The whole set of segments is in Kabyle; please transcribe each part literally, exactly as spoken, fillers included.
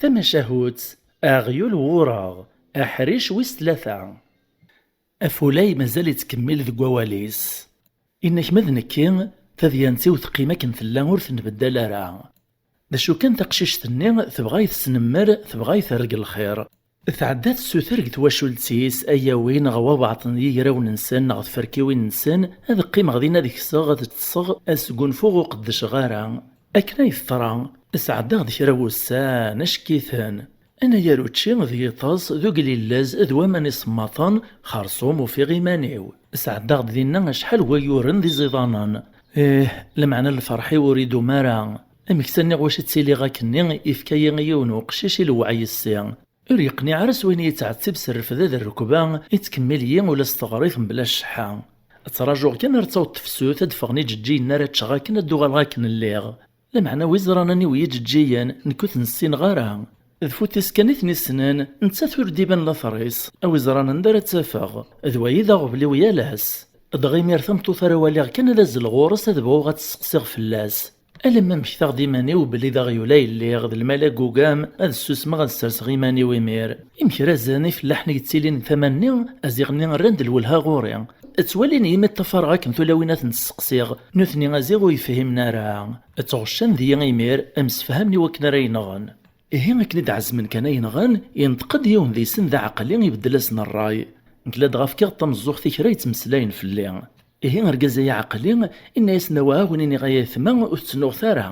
Tamacahut, aɣyul wureɣ, aḥric wis tlata. Afulay mazal ittkemmil deg wawal-is. Inna-k ma d nekki, tadyant-iw teqqim akken tella ur tenbeddal ara. D acu kan taqcict-nni tebɣa ay tesnemmer, tebɣa ay terr deg lxir. Tɛedda tessuter deg twacult-is ay awin ɣer wabeɛṭ n yigrawen-nsen neɣ tferkiwin-nsen, ad qqimeɣ din ad kseɣ, ad ṭṭseɣ, ad sgunfuɣ ur qeddceɣ ara. Akken ay teḍra, sɛeddaɣ-d kra wussan, acek-iten. Anagar učči d yiṭes d ugellilez d waman isemmaḍen, xerṣum ufiɣ iman-iw. Sɛeddaɣ-d dinna acḥal wayuren d iẓidanen. Ih, lameɛna lferḥ-iw ur idum ara. Amek s-nniɣ wacu ttiliɣ akkenni, ifka-yi yiwen uqcic i lewɛi yessi. Ur yeqniɛ ara s wayen yettɛettib s rrefda d rrekba, ittkemmil-iyi ula s teɣrit mebla cceḥḥa. Ttrajuɣ kan ar d-taweḍ tefsut, ad d-ffɣen iǧeǧǧiyen ara ččeɣ akken ad d-uɣaleɣ akken lliɣ. Lameɛna wi ẓran aniw yiǧeǧǧiyen, nekk ur ten-ssineɣ ara. D Futis kan i ten-issnen, nettat ur d-iban later-is. A wi ẓran anda ara tt-afeɣ. D wayi d aɣbel-iw yal ass. Dɣa imir tameṭṭut ara waliɣ kan ad azzleɣ ɣur-s ad bɣuɣ ad tt-sseqsiɣ fell-as. Alamma mmektaɣ-d iman-iw belli d aɣyul ay lliɣ, d lmal agugam, ad ssusmeɣ ad sserseɣ iman-iw imir. Imekrazzen ifellaḥen i yettilin tama-nni, aziɣ-nni rran-d lwelha ɣur-i. Ttwalin-iyi mi ṭṭafareɣ akken tulawin ad ten-sseqsiɣ, nutni aziɣ ur yefhimen ara. Ttɣuccan deg-i imir, msefhamen i wakken ara yi-nɣen. Ihi akken i d-ɛezmen kan ay nɣen, yenṭeq-d yiwen deg-sen d aɛeqli ibeddel-asen ṛṛay. Nekk ladɣa fkiɣ-d tameẓẓuɣt i kra yettmeslayen fell-i. Ihi argaz-a aɛeqli, inna-yasen awah a wen-iniɣ ay aytma ur tettennuɣet ara.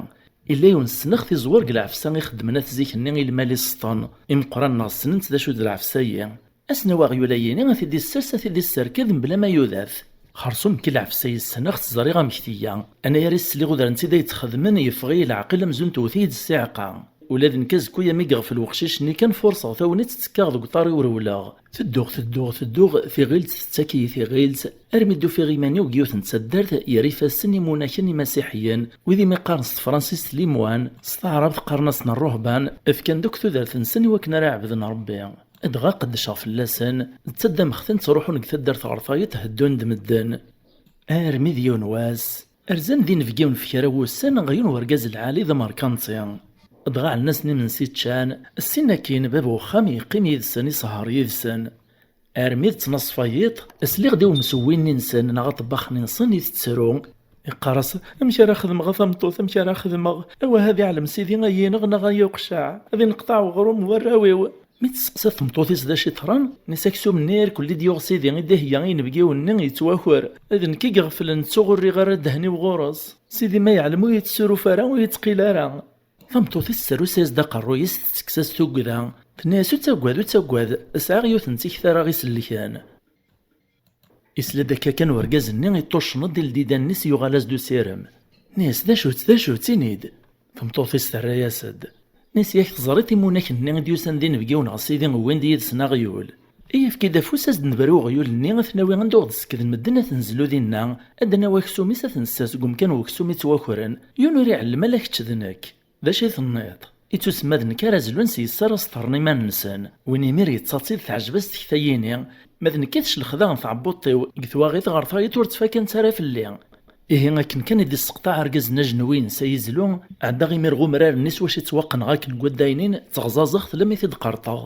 Illa yiwen ssneɣ-t iẓwer deg lɛefsa i xeddmen at zik-nni i lmal iseṭṭen. Imeqqranen-nneɣ ssnen-tt d acu d lɛefsa-yi. Asen-awi aɣyul-ayini, a t-id-issers, a t-id-isserked mebla ma yudat. Xersum nekk lɛefsa yis-neɣ ẓriɣ amek tga. Anayer i sliɣ udren-tt-id ay tt-xedmen yeffeɣ-iyi leɛqel amzun tewwet-iyi-d ssiɛqa. Ula d nekk azekku yami yeɣfel weqcic-nni kan furṣeɣ tagnit ttekkaɣ deg uṭar-iw rewleɣ. Tedduɣ, tedduɣ, tedduɣ, tiɣilt tettak-iyi tiɣilt, armi d-ufiɣ iman-iw deg yiwet n taddart ger ifassen imunaken imasiḥiyen, wid imi qqaren s tefransist les moines, s taɛrabt qqaren-asen rruhban, fkan-d akk tudert-nsen i wakken ara ɛebden Rebbi. Dɣa qeddceɣ fell-asen, ttaddameɣ-ten ttruḥun deg taddart ɣer tayeḍ heddun-d medden. Armi d yiwen wass, rzan d inebgiwen f kra wussan ɣer yiwen wergaz lɛali d amerkanti. Dɣa ɛellen-asen imensi ččan, ssin akkin bab uxxam yeqqim yid-sen, isehher yid-sen. Armi d ttnaṣfa yiḍ, sliɣ-d i umsewwi-nni-nsen neɣ aṭebbax-nni-nsen itettru. Iqqar-as: "Amek ara xedmeɣ a tameṭṭut, amek ara xedmeɣ? Awah ad iɛlem sidi ay ineɣ neɣ ay uqcaɛ, ad ineqṭeɛ weɣrum n warraw-iw." Mi tesseqsa tmeṭṭut-is d acu iḍran, nni-s: "Aksum-nni irkelli d-yuɣ sidi i d-iheyya i inebgiwen-nni yettwaker. D nekk i iɣeflen, ttuɣ ur rriɣ ara ddehn-iw ɣur-s. Sidi ma yeɛlem ur yettsuruf ara, ur yettqil ara." Tameṭṭut-is tesserrus-as-d aqerruy-is, tettekkes-as tuggda. Tenna-yas: "Ur ttaggad, ur ttaggad, sɛiɣ yiwet n tikta ara ɣ-isellken." Isla-d akka kan urgaz-nni iṭṭuccen-d ildidan-nni-s yuɣal-as-d usirem. Nni-as: "D acu-tt, d acu-tt, ini-d?" Tameṭṭut-is terra-yas-d. Nni-as: "Yak teẓriḍ imunaken-nni i d-yusan d inebgiwen ɣer sidi wwin-d yid-sen aɣyul. Iyya efk-id afus ad s-d-nebru uɣyul-nni, ad t-nawi anda ur ɣ-d-sekkden medden, ad t-nezlu dinna, ad d-nawi aksum-is ad t-nessers deg umkan n weksum ittwakren, yiwen ur iɛellem ala kečč d nekk." "D acu i tenniḍ? Ittusemma d nekk ara zlun s yesser asṭerren iman-nsen. Win imir yettaḍ-tt-id teɛjeb-as tekta-yini, ma d nekk i teclex daɣen tɛebbuḍt-iw, deg twaɣit ɣer tayeḍ ur ttfakant ara fell-i." Ihi akken kan i d-isseqṭaɛ argaz-nni ajenwi-ines ay izlu, ɛeddaɣ imir ɣ umrar-nni s wacu ttwaqqneɣ akken deg waddaynin, tteɣẓaẓeɣ-t lammi t-id-qerṭeɣ.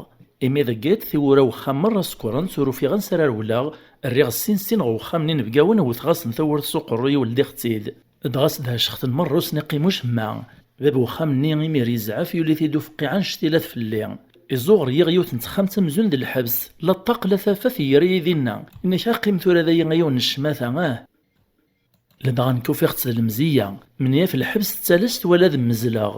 Imi deg iḍ tiwwura n uxxam merra sekkrent, ur ufiɣ ansi ara rewleɣ, rriɣ sin sin ɣer uxxam n inebgawen, wwteɣ-asen tawwurt s uqerruy-iw, ldiɣ-tt-id. Dɣa sdehceɣ-ten merra ur sen-iqqim ucemma. Bab uxxam-nni imir yezɛef, yuli-t-id ufeqqiɛ annect-ilat fell-i. Iẓuɣer-iyi ɣer yiwet n texxamt amzun d lḥebs, la ṭṭaq la tafat, yerra-yi dinna. Inna-k: "A qqim tura dayi a yiwen n ccmata, ah!" Ladɣa nekk ufiɣ-tt d lemziyya, menyaf lḥebs d talast wala ad mmezleɣ.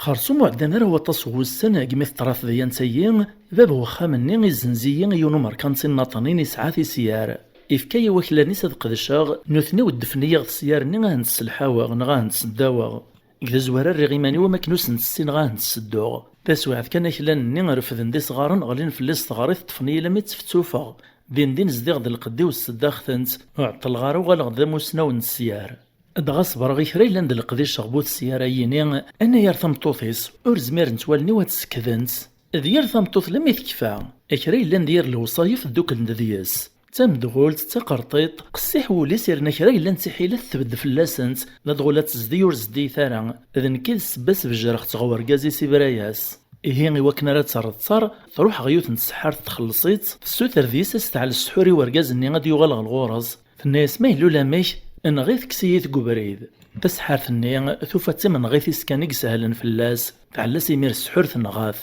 Xersum ur ɛeddan ara waṭas n wussan, deg mi teḍra tedyant-agi, bab uxxam-nni izzenz-iyi yiwen umerkanti nnaṭnin yesɛa tisyar. Ifka-yi waklan-is ad qedceɣ, nutni weddfen-iyi ɣer tesyar-nni ad hent-sselḥaweɣ neɣ ad hent-sseddaweɣ. Deg tazwara rriɣ iman-iw am akken ur sent-ssineɣ ad hent-ssedduɣ. Taswiɛt kan aklan-nni refden-d isɣaren, ɣlin fell-i s teɣrit, ṭṭfen-iyi lammi ttfettuxeɣ. Din din zdiɣ-d lqedd-iw sseddaɣ-tent, ur ɛeṭṭleɣ ara, uɣaleɣ d amussnaw n tsyar. Dɣa ṣebreɣ i kra yellan d leqdic ɣer bu tsyar-ayini, anayer tameṭṭut-is, ur zmirent wallen-iw ad tt-sekkdent. D yir tameṭṭut lammi tekfa, a kra yellan d yir lewṣayef dduklen-d deg-s. D tamedɣult, d taqerṭiṭ, qessiḥ wul-is, yerna kra yellan d tiḥilat tbedd fell-asent, ladɣa ula d tezdi ur zeddiyet ara. D nekk i d ssebba sbejreɣ-tt ɣer urgaz-is ibra-yas. Ihi, i wakken ara terreḍ ttaṛ, truḥ ɣer yiwet n tseḥḥart, txelleṣ-itt, tessuter deg-s ad s-teɛl ssḥur i wergaz-nni ad d-yuɣal ɣer ɣur-s. Tenna-yas: "Ma yella ulamek, enɣ-it, kkes-iyi-t deg ubrid." Taseḥḥart-nni tufa d timenɣit-is kan i isehlen fell-as, tɛella-s imir ssḥur, tenɣa-t.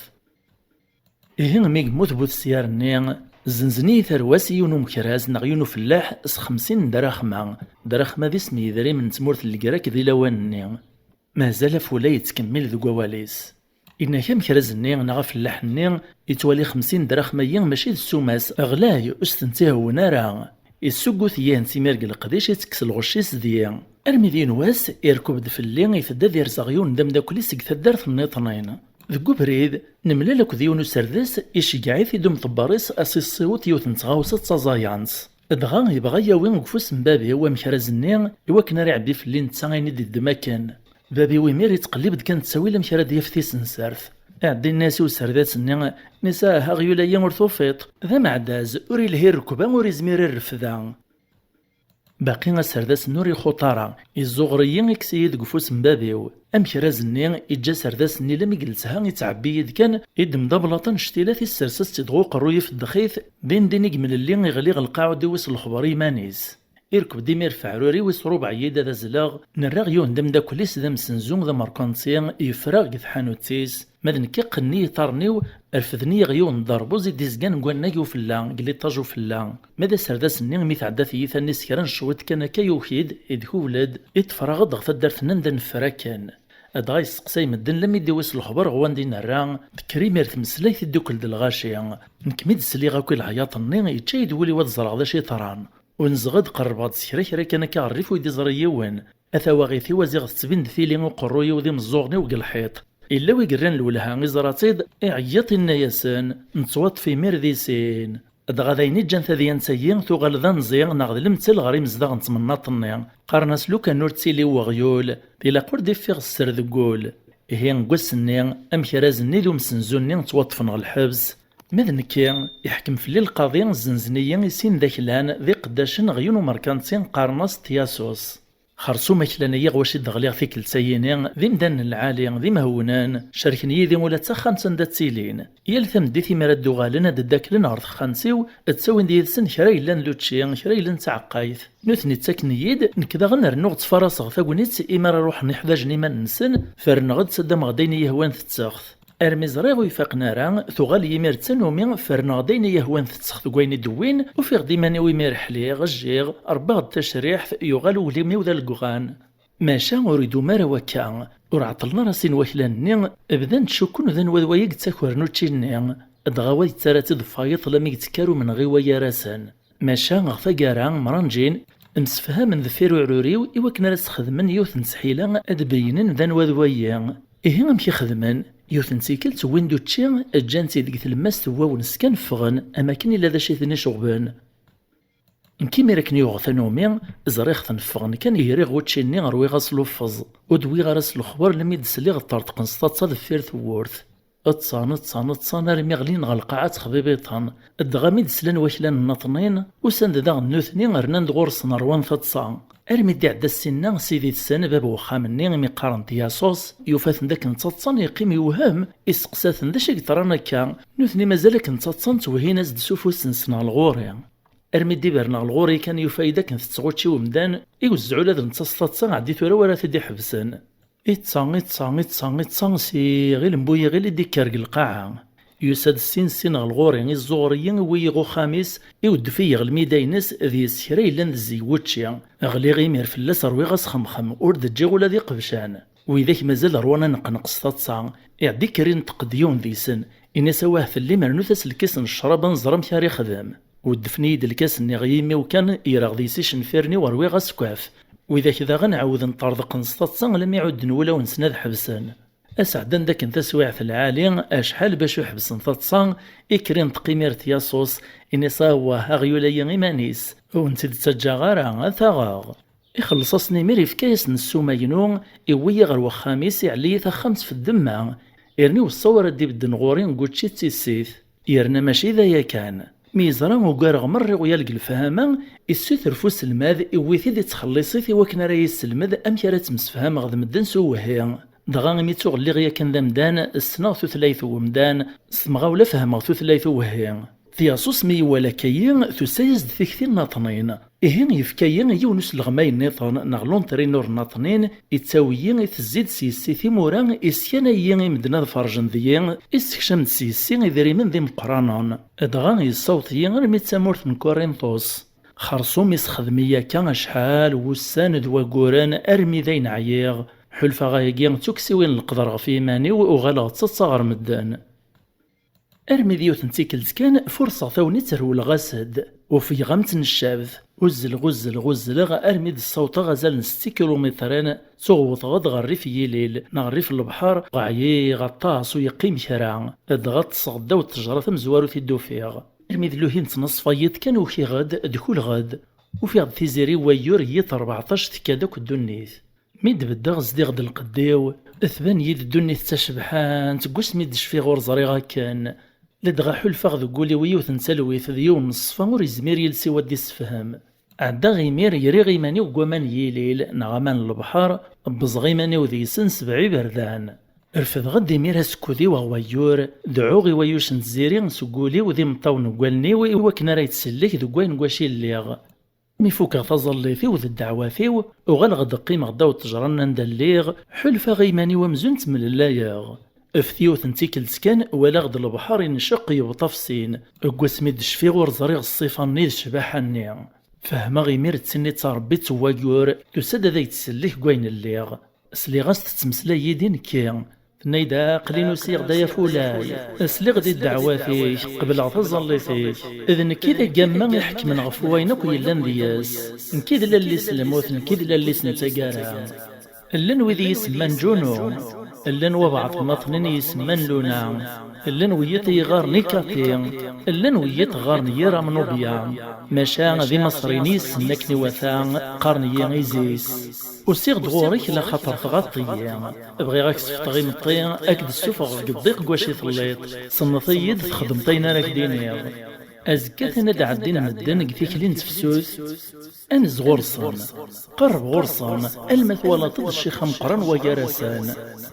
Ihi, mi yemmut bu tesyar-nni, zzenzen-iyi tarwa-s i yiwen umekraz neɣ yiwen ufellaḥ s xemsin n draxma. Draxma d isem n yedrimen n tmurt n Legrak di lawan-nni. Mazal afula yettkemmil deg wawal-is. Inna-k amekraz-nni neɣ afellaḥ-nni yettwali xemsin draxma-yi mačči d ssuma-s, ɣlay, ur s-tent-ihewwen ara. Issuggut-iyi-tent imir deg leqdic, ittekkes lɣecc-is deg-i. Armi d yiwen wass, irkeb-d fell-i, itedda ad irzeɣ yiwen d ameddakel-is seg taddart nniṭnin. Deg ubrid, nemlal akked yiwen userdas, iceggeɛ-it-id umḍebber-is a s-issiweḍ yiwet n tɣawsa d taẓayant. Dɣa yebɣa ad yawi deg ufus n bab-iw amekraz-nni i wakken ara iɛebbi fell-i netta ayen i d-iddem akken. Bab-iw imir yettqellib-d kan ttawil amek ara d-yaf tisensert. Iɛedda yenna-yas i userdas-nni: "Nisa, aɣyul-ayi ur tufiḍ. D ameɛdaz, ur ilhi rrekba, ur izmir i rrefda." Baqi aserdas-nni ur ixuṭ ara, izzuɣer-iyi, ikkes-iyi deg ufus n bab-iw. Amekraz-nni iǧǧa aserdas-nni lammi i yeltha, ittɛebbi-yi-d kan, iddem-d ablaṭ annect-ilat, issers-as-tt-id ɣer uqerruy, ifeddex-it, din din i yemlelli, iɣli ɣer lqaɛa ur d-iwwi s lexber i yiman-is. Irkeb-d imir f aɛrur-iw, isrubeɛ-iyi-d ad azzleɣ, nerra ɣer yiwen d ameddakel-is d amsenzu d amerkanti, yefra deg tḥanut-is, ma d nekk iqqen-iyi iṭarren-iw, refden-iyi ɣer yiwen n derbuz i d-izgan deg wannag ufella, deg liṭaj ufella. Ma d aserdas-nni, mi tɛedda tyita-nni s kra n cwiṭ kan akka, yuki-d, idkubel-d, iṭṭefraɣ-d ɣer taddart-nni anda neffer akken. Dɣa yesteqsay medden lammi d-iwwi s lexber ɣer wanda i nerra, tekker imir tmeslayt, iddukkel-d lɣaci. Nekk mi d-sliɣ akk i leɛyaṭ-nni, yečča-yi-d wul-iw ad ẓreɣ d acu yeḍran. Unzeɣ-d, qerrbeɣ-d s kra kra kan akka ɣer rrif, ur yi-d-iẓri yiwen. A tawaɣit-iw, a ziɣ tettbin-d tili uqerruy-iw d imeẓẓuɣen-iw deg lḥiṭ. Yella wi yerran lwelha, iẓra-tt-id, iɛeyyeḍ, inna-yasen: "Nettwaṭṭef imir di sin." Dɣa d ayen i ǧǧan tadyant-agi tuɣal d anzi neɣ d lemtel ɣer imezdaɣ n temnaḍt-nni. Qqaren-as lukan ur ttili weɣyul, ilaq ur d-iffiɣ sser deg wul. Ihi, deg wass-nni, amekraz-nni d umsenzu-nni ttwaṭṭfen ɣer lḥebs. Ma d nekki, iḥkem fell-i lqaḍi, zzenzen-iyi i sin d aklan d iqeddacen ɣer yiwen umerkanti qqaren-as Tyasus. Xersum aklan-agi ɣer wacu i d-ɣliɣ tikkelt-ayini, d imdanen n lɛali, d imhewwnen, cerken yid-i ula d taxxamt anda ttilin. Yal tameddit imi ara d-uɣalen ad d-ddaklen ɣer texxamt-iw, ttawin-d yid-sen kra yellan d učči, kra yellan d taɛeqqayt. Nutni ttaken-iyi-d, nekk daɣen rennuɣ ttfaraseɣ tagnit imi ara ruḥen iḥdajen iman-nsen, ferneɣ-d, ttaddameɣ-d ayen i yi-hwan tetteɣ-t. Armi ẓriɣ ur ifaqen ara, tuɣal yimir d tanumi, ferneɣ-d ayen i yi-hwan tetteɣ-t deg wayen i d-wwin, ufiɣ-d iman-iw imir ḥliɣ, jjiɣ, rebbaɣ-d tacriḥt, yuɣal uglim-iw d aleggɣan. Maca ur idum ara wakka, ur ɛeṭṭlen ara sin waklan-nni, bdan-d cukken d anwa d wayi yettakren učči-nni, dɣa wa yettarra-tt-id ɣef wayeḍ lammi yettekkar umenɣi wa gar-asen. Maca ɣer taggara, mranǧin, msefhamen deffir uɛrur-iw i wakken ara s-xedmen yiwet n ttḥila ad d-beyynen d anwa d wayi. Ihi amek i xedmen? Yiwet n tikkelt wwin-d učči, ǧǧan-t-id deg tlemmast n wawnes kan, ffɣen, am akken illa d acu i ten-iceɣben. Nekk imir akken yuɣ tanumi, ẓriɣ-ten ffɣen kan, griɣ učči-nni, rwiɣ-as luffeẓ. Ur d-wwiɣ ara s lexber lammi d-sliɣ ṭṭerṭqen s taḍsa deffir tewwurt. Ṭṭsen, ṭṭsen, ṭṭsen armi ɣlin ɣer lqaɛa ttexbibiṭen. Dɣa mi d-slan waklan nnaṭnin, usan-d daɣen nutni, rnan-d ɣur-sen ṛwan taḍsa. Armi d-iɛedda ssinna, sidi-tsen, bab n wexxam-nni imi qqaren-t Yasus, yufa-ten d akken ttaḍsan, yeqqim yewhem, isteqsa-ten d acu i yeḍran akka. Nutni mazal akken ttaḍsan, ttwehhin-as-d s ufus-nsen ɣer lɣuri. Armi d-ibren ɣer lɣuri kan, yufa-yi-d akken tettɣucci umdan, iwezzeɛ ula d netta s taḍsa, ɛeddi tura wara t-id-iḥebsen. Iṭṭsa, iṭṭsa, iṭṭsa, iṭṭsa, si iɣil n bu yiɣil i d-ikker deg lqaɛa. Yusa-d ssin ssin ɣer lɣuri, iẓẓuɣer-iyi, iwwi-yi ɣer uxxam-is, iweddef-iyi ɣer lmida-ines, d yes kra yellan d zzey n wučči. Ɣliɣ imir fell-as, rwiɣ-as xemxem, ur d-ǧǧiɣ ula d iqebcan. Widak mazal rwan aneqneq s taḍsa. Iɛedda ikker inṭeq-d yiwen deg-sen, ini-as: "Awah tellim, rnut-as lkas n ccrab ad nẓer amek ara ixdem." Weddfen-iyi-d lkas-nni ɣer yimi-w kan, greɣ deg-s icenfiren-iw, rwiɣ asekkaf. Widak daɣen ɛawden ṭṭerḍqen s taḍsa, lammi ɛudden wulawen-nsen ad ḥebsen. Ad sɛeddan d akken taswiɛt lɛali, acḥal bac ur ḥebsen taḍsa, ikker inṭeq imir Tyasus, ini-as: "Awah, aɣyul-ayi iman-is, ur wen-tt-id-ttaǧǧaɣ ara, ad t-aɣeɣ." Ixelleṣ-asen imir, ifka-yasen ssuma-inu, iwwi-yi ɣer wexxam-is, iɛelli-yi taxxamt f ddemma, irni weṣṣaw ara d-ibedden ɣur-i deg učči d tissit. Yerna mačči d aya kan. Mi yeẓra ugareɣ merra iɣyal deg lefhama, issuter f uselmad, iwwi-t-id, ittxelliṣ-it i wakken ara yesselmed amek ara ttemsefhameɣ d medden s uwehhi. Dɣa imi ttuɣ lliɣ yakan d amdan, ssneɣ tutlayt n wemdan, s temɣawla fehmeɣ tutlayt uwehhi. Tyaṣus mi iwala akkayi, tusa-yas-d tikti n Naṭnin. Ihi yefka-yi yiwen usleɣmay nniḍen neɣ l'entraîneur n Naṭnin, ittawi-yi itezzi-d s yessi timura, iskanay-iyi i medden ad ferjen deg-i, issekcam-d s yessi idrimen d imeqqranen. Dɣa yessaweḍ-iyi armi d tamurt n Kurintus. Xerṣum isexdem-iyi akka acḥal wussan d wagguren armi d ayen ɛyiɣ. Ḥulfaɣ ayagi d tuksiwin n leqder ɣef yiman-iw, uɣaleɣ ttaḍsaɣ ɣer medden. Armi d yiwet n tikkelt kan, furṣeɣ tagnit rewleɣ-as-d. Ufgeɣ am tneccabt. Uzzleɣ, uzzleɣ, uzzleɣ, armi d-ssawṭeɣ azal n setti kilumitren, tuɣ wwḍeɣ-d ɣer rrif n yilil, neɣ rrif n lebḥer, ɛyiɣ aṭas, ur yeqqim kra. Dɣa ṭṭseɣ ddaw n ttejra tamezwarut i d-ufiɣ. Armi d luhi n tnaṣfa yiḍ kan ukiɣ-d, d-kuleɣ-d. Ufiɣ-d tiziri n wayyur n yiḍ rbeɛṭac tekka-d akk ddunit. Mi d-beddeɣ zdiɣ-d lqedd-iw, tban-iyi-d ddunit d tacebḥant, seg wasmi d-cfiɣ ur ẓriɣ akken. Ladɣa ḥulfaɣ deg wul-iw yiwet n talwit d yiwen n ṣṣfa ur yezmir yiles-iw ad d-issefhem. Ɛeddaɣ imir, griɣ iman-iw deg waman n yilil neɣ aman n lebḥer, bbẓeɣ iman-iw deg-sen sebɛa iberdan. Refdeɣ-d imir asekkud-iw ɣer wayyur, dɛuɣ i wayuc n tziri seg wul-iw d imeṭṭawen n wallen-iw i wakken ara yettsellik deg wayen deg wacu i lliɣ. Mi fukeɣ taẓallit-iw d ddeɛwat-iw, uɣaleɣ-d qqimeɣ ddaw ttejra-nni anda lliɣ, ḥulfaɣ i iman-iw amzun ttemlellayeɣ. Ɣef yiwet n tikkelt kan, walaɣ-d lebḥer inceq yebṭa f sin. Deg wasmi d-cfiɣ ur ẓriɣ ṣṣifa-nni d ccbaḥa-nni. Fehmeɣ imir d tin i d taṛebbit n wayyur, tusa-d ad ak-d-tsellek deg wayen lliɣ. Sliɣ-as tettmeslay yid-i nekki. Tenna-yi-d: "Aql-in usiɣ-d ay afulay. Sliɣ-d i ddeɛwat-ik, qebleɣ taẓallit-ik. D nekk i d agama iḥekmen ɣef wayen akk yellan deg-s. Nekk i d lalli-s n lmut, nekk i d lalli-s n taggara." Llan wid i yi-semman Juno. Llan wabeɛḍ n Naṭnin i yi-semman Luna. Llan wiyiḍ i yi-ɣɣaren Ikati. Llan wiyiḍ ɣɣaren yir amnubya. Maca d imaṣriyen i yi-ssnen akken iwata, qqaren-iyi Izis. Usiɣ-d ɣur-k laxaṭer tɣaḍeḍ-iyi. Bɣiɣ ad k-sefḍeɣ imeṭṭi, ad k-d-ssufɣeɣ deg ḍḍiq deg wacu i telliḍ. Tenneḍ-iyi-d, txedmeḍ ayen ara k-d-iniɣ. Azekka-ten ad d-ɛeddin medden deg tikli n tefsut. Anez ɣur-sen. Qerreb ɣur-sen, alma twalaḍ-d ccix ameqqran wagar-asen.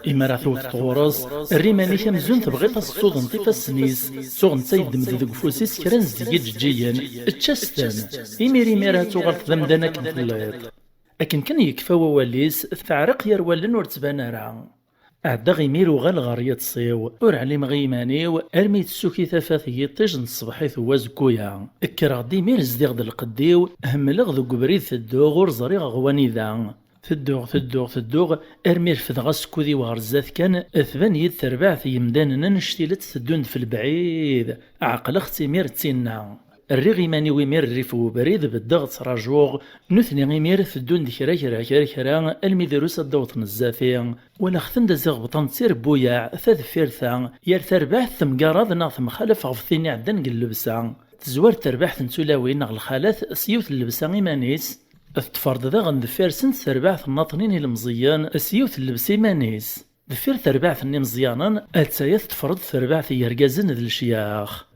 Imi ara tewteḍ ɣur-s, err iman-ik amzun tebɣiḍ ad s-tuḍneḍ ifassen-is, tuɣ netta yeddem-d deg ufus-is kra n zdi iǧeǧǧigen, ečč-as-ten. Imir imir ad tuɣaleḍ d amdan akken telliḍ. Akken kan yekfa wawal-is, teɛreq yar wallen ur d-tban ara. Ɛeddaɣ imir uɣaleɣ ɣer yiḍes-iw, ur ɛlimeɣ i yiman-iw, armi tessuki tafat n yiṭij n tṣebḥit n wazekku-ya. Kkreɣ-d imir zdiɣ-d lqedd-iw, hemmleɣ deg ubrid tedduɣ ur ẓriɣ ɣer wanida. Tedduɣ, tedduɣ, tedduɣ, armi refdeɣ asekkud-iw ɣer zdat kan, tban-iyi-d terbaɛt n yemdanen annect-ilat teddun-d f lebɛid. Ɛeqleɣ-tt imir d tinna. Rriɣ iman-iw imir rrif n ubrid, beddeɣ ttrajuɣ. Nutni imir teddun-d kra, kra, kra, kra, almi drus ad d-awḍen zdat-i. Walaɣ-ten-d ziɣ bṭan d tirebbuyaɛ, ta deffir ta, yal tarbaɛt temgaraḍ neɣ temxalaf ɣef tin iɛeddan deg llebsa. Tezwar terbaɛt n tulawin neɣ lxalat s yiwet n llebsa iman-is. Teṭṭfer-d daɣen deffir-sent terbaɛt n Naṭnin ilemẓiyen s yiwet n llebsa iman-is. Deffir terbaɛt n imeẓyanen, attaya teṭṭfer-d terbaɛt n yergazen d lecyax.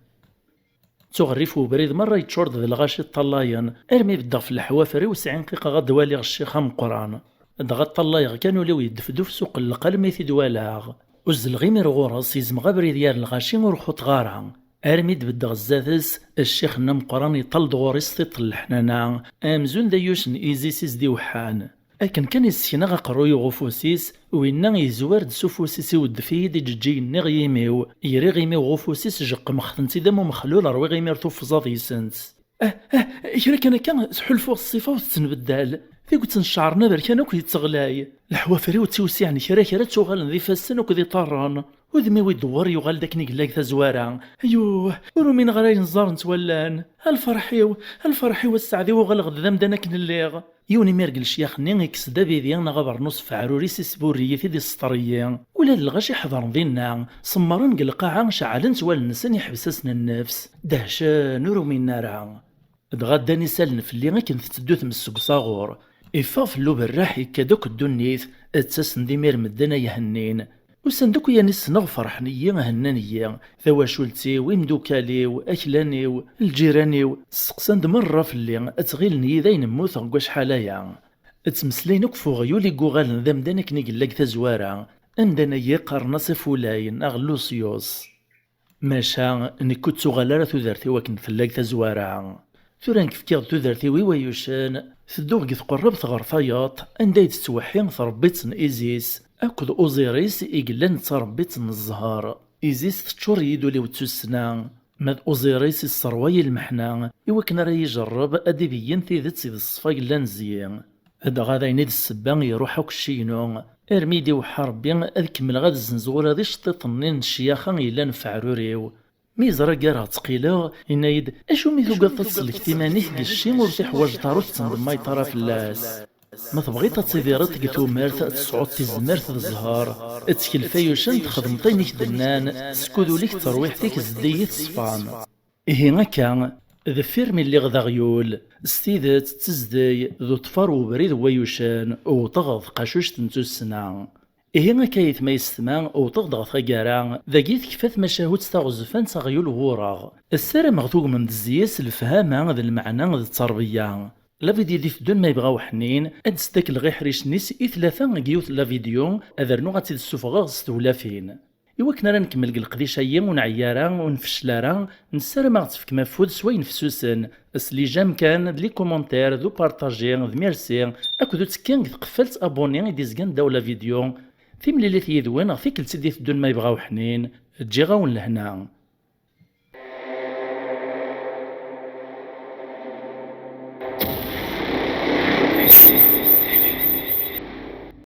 Ttuɣ rrif ubrid merra yeččur-d d lɣaci ṭṭallayen, armi beddeɣ f leḥwafer-iw sɛinqiqeɣ ad d-waliɣ ccix ameqqran. Dɣa ṭṭallayeɣ kan ul-iw yeddefduf s uqelleq almi t-id-walaɣ. Uzzleɣ imir ɣur-s, izmeɣ abrid yar lɣaci ur xuṭeɣ ara. Armi d-beddeɣ zdat-s, ccix-nni ameqqran iṭall-d ɣur-i s tiṭ n leḥnana, amzun d ayyuc n Izis i s-d-iweḥḥan. Akken kan i ssekneɣ aqerruy-iw ɣef ufus-is, winna yezwar-d s ufus-is, iweddef-iyi-d iǧeǧǧigen-nni ɣer yimi-w, griɣ imi-w ɣef ufus-is, jeqqmeɣ-tent-id am umexlul, rwiɣ imir tuffẓa deg-sent. Ah, ah, kra kan akka, sḥulfuɣ ṣṣifa-w tettenbeddal. Tiget n ccɛer n aberkan akk yetteɣlay. Leḥwafer-iw ttiwsiɛen kra kra, ttuɣalen d ifassen akked iṭarren. Udem-iw idewwer, yuɣal-d akken i yella deg tazwara. Ayuh, ur umineɣ ara ayen ẓẓaren s wallen. A lferḥ-iw, a lferḥ-iw, a sseɛd-iw, uɣaleɣ-d d amdan akken lliɣ. Yiwen imir deg lecyax-nni ikkes-d abidi neɣ abernus f aɛrur-is, isburri-yi-t-id, isseṭṭer-iyi. Ula d lɣaci ḥedṛen dinna, semmren deg lqaɛa, ceɛlen-tt wallen-nsen, iḥbes-asen nnefs. Dehcen, ur uminen ara. Dɣa ddan isallen fell-i akken tetteddu tmes seg usaɣur. Iffeɣ fell-i uberraḥ, ikka-d akk ddunit, ttasen-d imir medden ay hennin. Usan-d akk yan i ssneɣ, ferḥen-iyi, hennan-iyi. Tawacult-iw, imdukal-iw, aklan-iw, lǧiran-iw, steqsan-d merra fell-i, ttɣilen-iyi d ayen mmuteɣ deg wacḥal aya. Ttmeslayen akk f uɣyul i yuɣalen d amdan akken i yella deg tazwara. Anda-nagi qqaren-as afulay neɣ lusyus. Maca nekk ur ttuɣal ara tudert-iw akken tella deg tazwara. Tura nekk fkiɣ-d tudert-iw i wayucen, tedduɣ deg tqerrabt ɣer tayeḍ, anda i d-tettweḥḥi trebbit n Isis akked Uẓiris i yellan d tarebbit n zzher. Isis teččur-iyi-d ul-iw d tussna, ma d Uẓiris isserwa-yi lmeḥna, i wakken ara yi-ijerreb ad d-ibeyyen tidet i d ṣṣfa yellan zzi. Dɣa d ayen i d ssebba iruḥ akk cci-inu, armi i d-iweḥḥa Rebbi ad kemmleɣ ad zzenzeɣ ula d iceṭṭiḍen-nni n ccyaxa yellan ɣef uɛrur-iw. Mi yeẓra ggareɣ ttqileɣ, yenna-yi-d: "Acu mi tugadeḍ ad tselkeḍ iman-ik deg cci ur tiḥwaǧeḍ ara ur tettendemmayeḍ ara fell-as? Ma tebɣiḍ ad tidireḍ deg tumert, ad tesɛuḍ tizmert d zzher, ttkel ɣef wayucen, txedmeḍ ayen i k-d-nnan, skud ul-ik d terwiḥt-ik zeddigit ṣfan." Ihi akka, deffir mi lliɣ d aɣyul, s tidet d tezdeg d uṭfar n ubrid n wayucen, wwḍeɣ ɣer tqacuct n tussna. Ihi akka ayetma yessetma, wwḍeɣ-d ɣer taggara, dagi tekfa tmacahut taɣezfant aɣyul wureɣ. Ssarameɣ tugmem-d zzi-s lefhama d lmeɛna d tterbiya. La vidéo i d-iteddun ma yebɣa uḥnin, ad d-sdakleɣ iḥricen-is i tlata deg yiwet n la vidéo, ad rnuɣ ad tt-id-ssufɣeɣ s tewlafin. I wakken ara nkemmel deg leqdic-agi ur nɛeyyi ara, ur nfeccel ara, nessaram ad ɣ-tefkem afud s wayen fessusen, s les j'aime kan, d les commentaires, d upartaji, d merci, akked uttekki deg tqeffalt abonné i d-izgan ddaw la vidéo. Timlilit yid-wen ɣer tikkelt i d-iteddun ma yebɣa uḥnin, ǧǧiɣ-awen lehna.